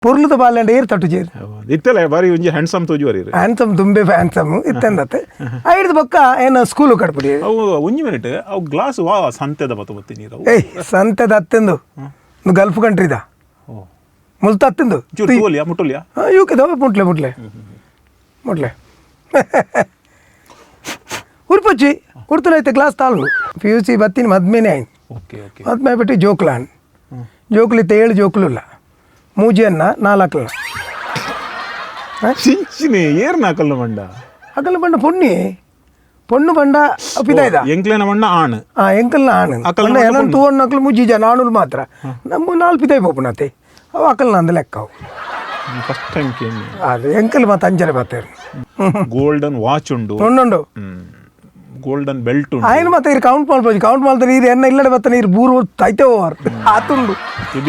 ಪೊರ್ಲುದ ಬಾಲ್ಯಂಡ ಏರ್ ತಟ್ಟುಜೇರು. ಇತ್ತಲ್ಲ ಬಾರಿ ಒಂಜಿ ಹ್ಯಾಂಡ್ಸಮ್ ತೋಜುವರಿ. ಹ್ಯಾನ್ಸಮ್, ದುಂಬೆ ಹ್ಯಾನ್ಸಮ್ ಇತ್ತೆಂದತ್ತೆ. ಐಡ್ದು ಬೊಕ್ಕ ಏನ ಸ್ಕೂಲು ಕಡ್ಪುಡಿ. ಅವು ಒಂಜಿ ಮಿನಿಟ್, ಅವು ಗ್ಲಾಸ್ ವಾ ಸಂತೆದ ಬತ್ತ ಬತ್ತಿ ನೀರು ಅವು? ಏಯ್, ಸಂತೆದ ಅತ್ತೆಂದು, ಗಲ್ಫ್ ಕಂಟ್ರಿದ. ಓ. ಮುಲ್ತ ಅತ್ತಿಂದು. ಚೂರು ತೂವಲಿಯಾ, ಮುಟ್ಟಲಿಯಾ? ಇವಕ್ಕೆ ಮುಟ್ಲೆ ಮುಟ್ಲೆ ಮುಟ್ಲೆ. ಉರ್ಪಚ್ಚಿ ಉರ್ತುಲೈತೆ ಗ್ಲಾಸ್ ತಾಳು. ಪಿಯುಸಿ ಬತ್ತಿನ ಮದ್ಮೇನೆ ಆಯ್ತು. ಓಕೆ ಓಕೆ ಮದ್ಮೆ ಬಿಟ್ಟು ಜೋಕ್ಲಾನ್ ಜೋಕ್ಲಿತ್ತ ಏಳು ಜೋಕ್ಲುಲ್ಲ, ಮೂಜಿಯನ್ನ ನಾಲ್ಕಲ್ನ. ಚಿಂಚಿನಿ ಏರ್ನ ಕಲ್ಲು ಮಂಡ? ಅಕಲ್ ಬಂಡ ಪೊಣ್ಣಿ, ಪೊಣ್ಣು ಬಂಡ ಪಿದಾಯ್ದ. ಎಂಕ್ಲೇನ ಮಣ್ಣ ಆಣ್. ಆ ಎಂಕಲ್ನ ಆಣ್. ಅಕಲ್ನ ಪಂಡ ಬಂಡ. ಏನನ್ ತೂವಣ್ಣ ಅಕಲ್ ಮುಜ್ಜಿ ಜನ ಆಣುಲು ಮಾತ್ರ. ನಮ್ಮ ನಾಲ್ ಪಿದಾಯ್ ಪೋಪುನತೆ, ಅವು ಅಕಲ್ನ ಅಂದ ಲೆಕ್ಕ ಅವು. ಫಸ್ಟ್ ಟೈಮ್ ಕೇಳಿ. ಅದು ಎಂಕಲ್ ಮಾತ ಅಂಚನೆ ಬತ್ತೇರು. ಗೋಲ್ಡನ್ ವಾಚ್ ಉಂಡು. ಉಂಡುಂಡು. ಗೋಲ್ಡನ್ ಬೆಲ್ಟ್ ಉಂಡು. ఆయన ಮಾತ ಇರು ಕೌಂಟ್ ಮಾಡ್ಬೋದು, ಕೌಂಟ್ ಮಾಡ್ತಾರೆ. ನೀರು ಎನ್ನ ಇಲ್ಲಡೆ ಬತ್ತ ನೀರು ಬೂರು ತೈತೆ ಹೋವಾರ್ ಆತುಂಡು.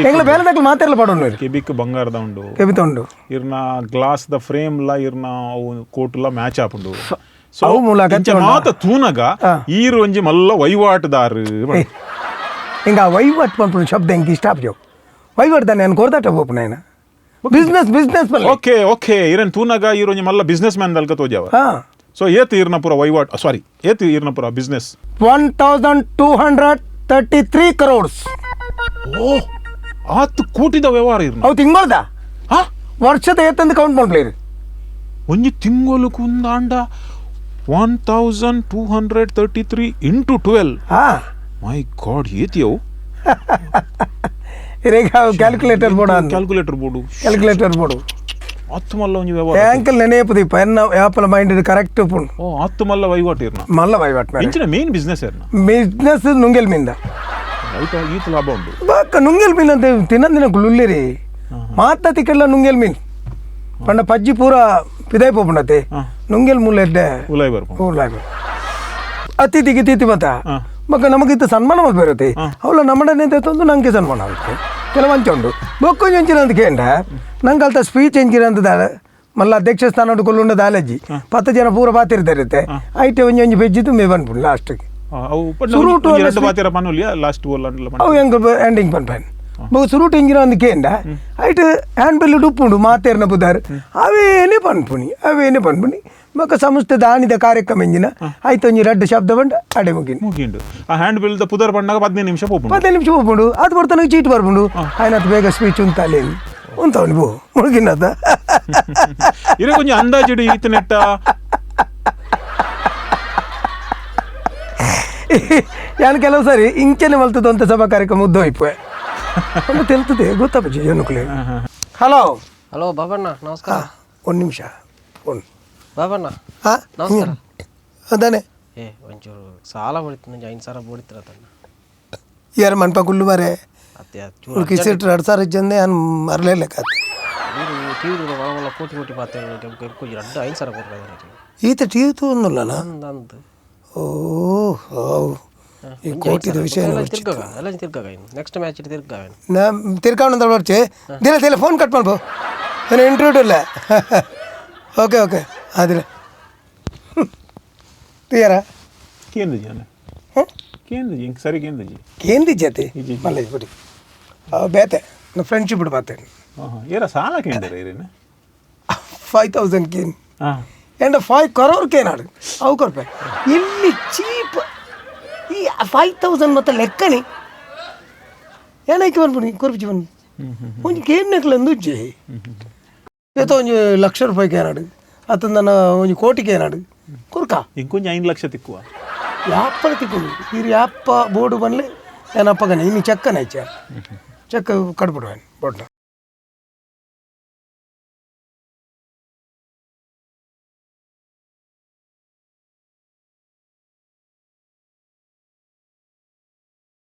ಎಂಗ್ಲ ಬೇಲೆ ದಕ್ಕಲು ಮಾತೆಲ್ಲ ಪಡೋನು. ಕೆಬಿಕ್ ಬಂಗಾರದ ಉಂಡು. ಕೆಬಿತ ಉಂಡು. ಇರ್ನ glass the frame ಲ ಇರ್ನ ಅವು ಕೋಟ್ ಲ ಮ್ಯಾಚ್ ಆಪುಂಡು. ಸೊ ಅವು ಮೂಲ ಅಗತ್ಯ ಇಂಚ ಉಂಡಾ? ಮಾತ ತೂನಗ ಈರು ಒಂಜಿ ಮಲ್ಲ ವಹಿವಾಟುದಾರು. ಹಿಂಗ ವಹಿವಾಟ್ ಪನ್ಪುನ ಶಬ್ದ ಎಂಕ್ ಇಷ್ಟ ಆಪುಜವು. ವಹಿವಾಟ್ ದಾನೆ ನಾನು ಕೊರ್ದಾಟ ಪೋಪುನ ಬಿಸ್ನೆಸ್ ಬಿಸ್ನೆಸ್ ಪಲ್ಲೆ. ಓಕೆ ಓಕೆ, ಇರನ್ ತೂನಗ ಈರು ಒಂಜಿ ಮಲ್ಲ ಬಿಸ್ನೆಸ್ ಮ್ಯಾನ್ ದಲ್ಕ ತೋಜಾವ. ಹಾ. ಸೊ ಏತ್ ಈರ್ನ ಪೂರ ವಹಿವಾಟ್, ಸಾರಿ, ಏತ್ ಈರ್ನ ಪೂರ ಬಿಸ್ನೆಸ್? 1233 crores. ಓ, ಆತ್ ಕೋಟಿದ ವ್ಯವಹಾರ ಇರ್ನ? ಅವು ತಿಂಗಳದ. ಹಾ? ವರ್ಷದ ಏತಂದು ಕೌಂಟ್ ಮಾಡ್ಪ್ಲೇರು. ಒಂಜಿ ತಿಂಗಳು ಕುಂದಾಂಡ 1233 ಇಂಟು 12. ಹಾ. ಮೈ ಗಾಡ್, ಏತಿಯವು? ಇರೇಗ ಕ್ಯಾಲ್ಕುಲೇಟರ್ ಬೋಡ. Calculator board. Calculator board. ಆತ್ ಮಲ್ಲ ಒಂಜಿ ವ್ಯವಹಾರ. ಬ್ಯಾಂಕಲ್ಲಿ ನೆನೆಯಪು ದೀಪ ಎನ್ನ ಯಾಪಲ ಮೈಂಡ್ ಕರೆಕ್ಟ್ ಉಪ್ಪುಂಡು. ಓ, ಆತ್ ಮಲ್ಲ ವಹಿವಾಟು ಇರ್ನ. ಮಲ್ಲ ವಹಿವಾಟ್ ಮೇಲೆ. ಇಂಚಿನ ಮೇನ್ ಬಿಸ್ನೆಸ್ ಇರ್ನ? ಬಿಸ್ನೆಸ್ ನುಂಗೆಲ್ ಮೀನ್ದ. ಐತ ಈತ್ ಲಾಭ ಉಂಡು. ಬಾಕ ನುಂಗೆಲ್ ಮೀನ್ ಅಂತ ತಿನ್ನಂದಿನ ಲುಲ್ಲಿರಿ ಮಾತ ತಿಕ್ಕಲ್ಲ. ನುಂಗೆಲ್ ಮೀನ್ ಪಂಡ ಪಜ್ಜಿ ಪೂರ ಪಿದಾಯ್ ಪೋಪುಂಡತೆ. ನುಂಗೆಲ್ ಮೂಲ ಎಡ್ಡೆ. ಉಲಾಯ್ ಬರ್ಪು. ಊರ್ಲಾಗ ಅತಿಥಿಗೆ ತಿಥಿ ಮತ. ಮಕ್ಕ ನಮಗಿತ್ತ ಸನ್ಮಾನ ಮಲ್ಪೆರತೆ ಅವಳ ನಮ್ಮಡನೆ ತಂದು ನಂಗೆ ಸನ್ಮಾನ ಆಗುತ್ತೆ. ಕೆಲವು ಅಂಚ ಉಂಡು. ಬೊಕ್ಕೊಂಜಿ ಅಂಚಿನ ಅಂತ ಕೇಂಡ ನಂಗೆ ಅಲ್ತ ಸ್ಪೀಚ್ ಎಂಚಿನ ಅಂತ ದಾಳ ಮಲ್ಲ ಅಧ್ಯಕ್ಷ ಸ್ಥಾನ ಉಂಡು ಕೊಲ್ಲುಂಡ ದಾಲಜ್ಜಿ 10 ಜನ ಪೂರ ಬಾತಿರ್ತಾರೆ. ಐಟೆ ಒಂಜಿ ಒಂಜಿ ಪೆಜ್ಜಿ ತುಂಬಿ ಬಂದ್ಪುಂಡು ಲಾಸ್ಟ್ಗೆ. ಅವು ಸುರುಟು ಅಲ್ಲ. ಎರಡು ಬಾತಿರ ಪನ್ನುಲಿಯ ಲಾಸ್ಟ್ ಓಲ್. ಅವು ಹೆಂಗೆ ಎಂಡಿಂಗ್ ಪನ್ಪೇನ್ ಬೊಕ ಸುರುಟು ಎಂಜಿನ ಒಂದು ಕೇಂಡ ಐಟ್ ಹ್ಯಾಂಡ್ ಬೆಲ್ ಡುಪ್ಪುಂಡು ಮಾತೇರ್ನ ಬುದಾರ್ ಅವೇನೇ ಪನ್ಪುನಿ ಅವೇನೇ ಪನ್ಪುನಿ. ಬೊಕ ಸಂಸ್ಥೆ ದಾನಿದ ಕಾರ್ಯಕ್ರಮ ಎಂಜಿನ ಆಯ್ತು, ಒಂಜಿ ರಡ್ಡ್ ಶಬ್ದ ಬಂಡ ಅಡೆ ಮುಗಿನ. ಮುಗಿಂಡು. ಆ ಹ್ಯಾಂಡ್ ಬಿಲ್ ದ ಪುದರ್ ಪಣ್ಣಾಗ 15 ನಿಮಿಷ ಪೋಪುಂಡು. 15 ನಿಮಿಷ ಹೋಗ್ಬೋದು. ಅದು ಬರ್ತಾನೆ ಚೀಟ್ ಬರ್ಪುಂಡು. ಆಯ್ತು, ಬೇಗ ಸ್ಪೀಚ್ ಉಂತಾಲೆ ಉಂತವನು ಬೋ ಮುಳುಗಿನದ. ಇರೆ ಕೊಂಚ ಅಂದಾಜಿಡು ಈತ ನೆಟ್ಟ. ಯಾನ್ ಕೆಲವು ಸಾರಿ ಇಂಚನೆ ಮಲ್ತದ ಅಂತ ಸಭಾ ಕಾರ್ಯಕ್ರಮ ಉದ್ದ ಹೋಯ್ಪೆ ಒಂದು ತೆಲ್ತದೆ ಗೊತ್ತಾಪಜಿ ಜನಕ್ಕಲೆ. ಹಲೋ. ಹಲೋ ಬಾಬಣ್ಣ, ನಮಸ್ಕಾರ. ಒಂದು ನಿಮಿಷ, ಫೋನ್. ಬಾಬಣ್ಣ. ಹಾಂ. ನಮಸ್ಕಾರ. ಅದಾನೆ. ಏ, ಒಂಚೂರು ಸಾಲ ಬಡಿತು ನಂಗೆ, 5,000 ಬೋಡಿತ್ತಿರತಣ್ಣ. ಯಾರು ಮನ್ಪ ಕುಲ್ಲು ಮಾರೆ. ಅತ್ತೆ ಚೂರು. ಕಿಸಿಟ್ 2000 ಜಂದೆ ನಾನು ಮರಲೇ ಲೆಕ್ಕ. ನೀರು ಟಿವಿ ಒಳ ಒಳ ಕೋಟಿ ಕೋಟಿ ಪಾತೆ ರಡ್ಡು 5,000 ಕೊಡ್ತಾರೆ. ಈತ ಟಿವಿ ತಗೊಂಡಿಲ್ಲನ? ಅಂದ್. ಓ how, ಈ ಕೋಟಿದ ವಿಷಯ. ತಿರ್ಗಾಗ ಎಲ್ಲ ತಿರ್ಗಾಗ, ಇನ್ನು ನೆಕ್ಸ್ಟ್ ಮ್ಯಾಚ್ ತಿರ್ಗಾಗ. ನಾ ತಿರ್ಕೊಂಡು ಬರ್ಚೆ ದಿನ ದಿನ ಫೋನ್ ಕಟ್ ಮಾಡ್ಬೋ. ನಾನು ಇಂಟರ್ವ್ಯೂ ಇಲ್ಲ. ಓಕೆ ಓಕೆ, ಅದಿಲ್ಲ ತೀಯಾರ. ಕೇಂದ್ರಜಿ ಅಣ್ಣ, ಕೇಂದ್ರಜಿ ಇಂಕ್ ಸರಿ ಕೇಂದ್ರಜಿ. ಕೇಂದಿ ಜತೆ ಮಲ್ಲ ಬಿಡಿ ಬೇತೆ ಫ್ರೆಂಡ್ಶಿಪ್ ಬಾತೆ. ಹಾಂ, ಏರ ಸಾಲ ಕೇಂದ್ರ ಏರೇನು? 5000 ಕೇನ್. ಹಾಂ. ಎಂಡ 5 ಕರೋರ್ ಕೇನಾಡು ಅವು ಕೊರ್ಪೆ ಇಲ್ಲಿ ಚೀಪ್. ಈ 5000 ಮತ್ತೆ ಲೆಕ್ಕನಿ ಏನೈಕೆ ಬಂದ್ಬಿಡಿ ಕೊರ್ಪಿಚಿ ಬನ್ನಿ ಒಂಜಿ ಕೇನ್ನಕ್ಲಂದು ಉಜ್ಜಿ ಏತೋ ಒಂಜಿ ಲಕ್ಷ ರೂಪಾಯಿ ಕೇನಾಡು ಅತ್ತ ನನ್ನ ಒಂಜಿ ಕೋಟಿ ಕೇನಾಡು ಕುರ್ಕ. ಇಂಕೊಂಜಿ 5 ಲಕ್ಷ ತಿಕ್ಕುವ. ಯಾಪ್ಪನ ತಿಕ್ಕೊಂಡು ಇರು ಯಾಪ್ಪ ಬೋರ್ಡು ಬನ್ಲಿ ಏನಪ್ಪಗನೆ ಇನ್ನು ಚೆಕ್ಕನ ಹೆಚ್ಚ ಚೆಕ್ ಕಟ್ಬಿಡುವ ಬೋರ್ಡ್ನ.